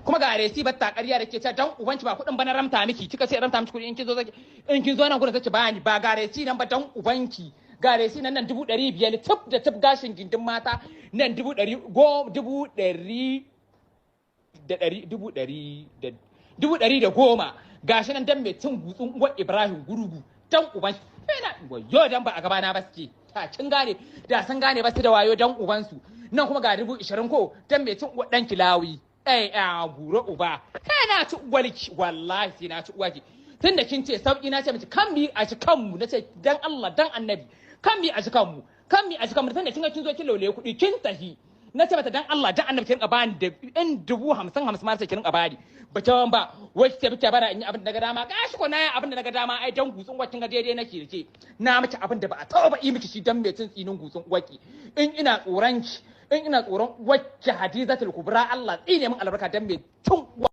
Kuma ga resi batta ƙarya da ke cewa dan ubanki ba kuɗin ba na ramta miki. Kika ce ramta miki kuɗi, in kin zo nan gurin zaki bani, ba ga resi nan ba dan ubanki. Ga resi nan, nan 500,000 tif da tif, gashin gindin mata nan dubu ɗari go dubu ɗari da ɗari dubu ɗari da 110,000, gashi nan dan mai cin gutsun uwar Ibrahim Gurgu dan uban ina wayo dan ba a gabana ba suke ta kin gane da sun gane ba su da wayo dan ubansu. Nan kuma ga 20,000 ko dan mai cin uwar dan kilawi. Eh, a gura uba kai, na ci uwarki, wallahi sai na ci uwarki. Tunda kin ce sauki, na ce miki kan mi a ci kanmu. Na ce dan Allah dan Annabi kan mi a ci kanmu, kan mi a ci kanmu. Tunda kin ga kin zo kin laulaye kuɗi kin tahi, na ce mata dan Allah dan Annabi kin bani da in 50,000 50 ma sai kin bani ba kyawun ba. Wai ce bike bara in yi abin da naga dama. Gashi ko na yi abin da naga dama. Ai dan gutsun wakin ga daidai nake da ke, na miki abin da ba a taɓa ba yi miki shi dan mai cin tsinin gutsun waki. In ina tsoron ki, in ina tsoron wacce Hadizatul Kubra, Allah tsine min albarka dan mai cin.